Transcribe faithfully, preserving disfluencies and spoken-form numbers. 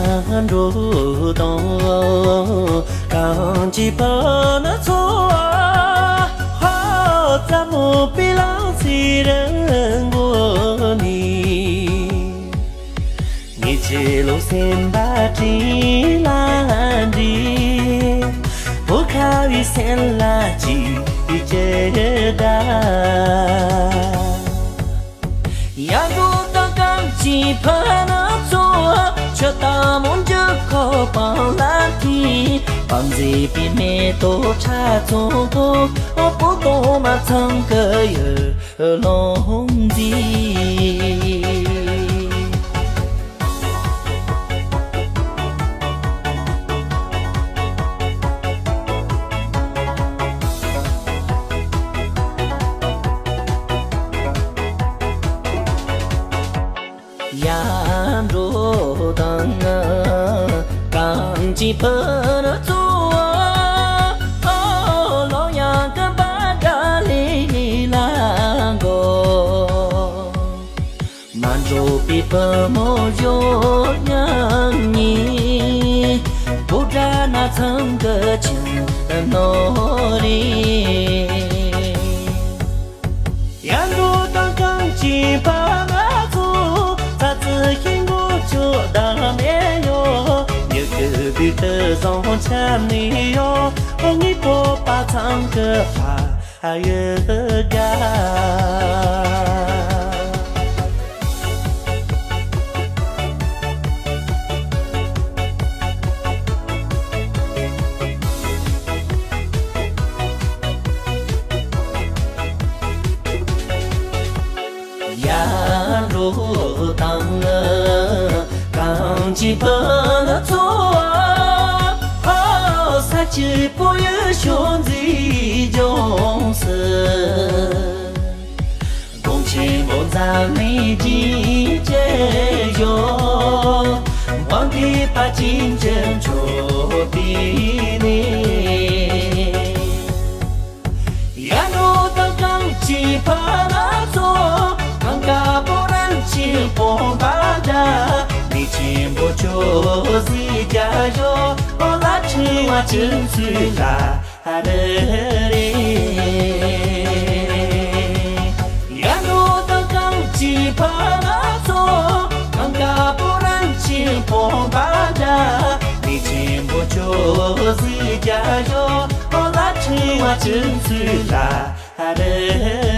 འགྲོ་དང་གང་ཅི་ཕ་ན་ཚོ། ཧ་ཙམ་མོ་པི་ལང་སི་རང་གོ་ནི། ཉི་ཆེ་ལོ་སེམས་པ་དྲིན་ལ་འདྲི། བོ་ཁ་བའི་སེམས་ལ་ཅི་བྱེད་ད། ཡ་འགྲོ་དང་གང་ཅི་ཕ་ན་ཚོ། ཆུ་དང་མོ་འཇུ་ཁོ་པང་ལ་ཐི། པང་མཛེས་པའི་མེ་ཏོག་ཁྲ་ཚོང་ཁོ། ཨོ་པོ་ཏོ་མ་ཚང་གི་ཡུལ་ལོང་མཛེས། ཡར་འགྲོ་དང་གངས་ཀྱི་ཕུ་ནུ་ཚོ། ལོ་ཡང་གི་པ་དགའ་ལི་ལ་འགོ། མ་འགྲོ་པའི་བུ་མོ་གཞོན་ཉང་ཉིད། བུ་དགྲ་ན་ཚང་གི་ཆུ་ནོར་རེད། ཡར་འགྲོ་དང་གངས་ཀྱི་ཕ་ང་ཚོ། ཚ་ཚི་ཤིང་གོ་ཆུ་དང་མེ་ཡོ། ཡུལ་གྱི་བདུད་དུ་བཟང་ཆ་ནི་ཡོ། ངའི་སྤོབས་པ་ཚང་གི་ཕ་ཡུལ་དགའ། ཡར་འགྲོ་དང་གངས་ཀྱི་ཕུ་ནུ་ཚོ། ཧོ། ས་གཅིག་པོ་ཡུལ་ཤོད་མཛེས་ལྗོངས་སུ། གངས་ཆེན་པོ་འཛམ་གླིང་འཇིགས་བྱེད་ཞོ། དབང་འདུས་པ་ཅིན་ཅིན་མཆོད་པའི་གནས། ཡར་འགྲོ་དང་གངས་ཀྱི་ཕ་ང་ཚོ། གངས་དཀར་པོ་རང་ཆེན་སྤོབས་པ་འདྲ། མི་ཆེན་པོ་ཆོས་གཟིགས་རྒྱ་ཞོ། ཨོ་ལ་ཁྲི་བ་ཅིན་ཚུལ་ལ། ཨ་རེ་རེ། ཡར་འགྲོ་དང་གངས་ཀྱི་ཕ་ང་ཚོ། གངས་དཀར་པོ་རང་ཆེན་སྤོབས་པ་འདྲ། མི་ཆེན་པོ་ཆོས་གཟིགས་རྒྱ་ཞོ། ཨོ་ལ་ཁྲི་བ་ཅིན་ཚུལ་ལ། ཨ་རེ།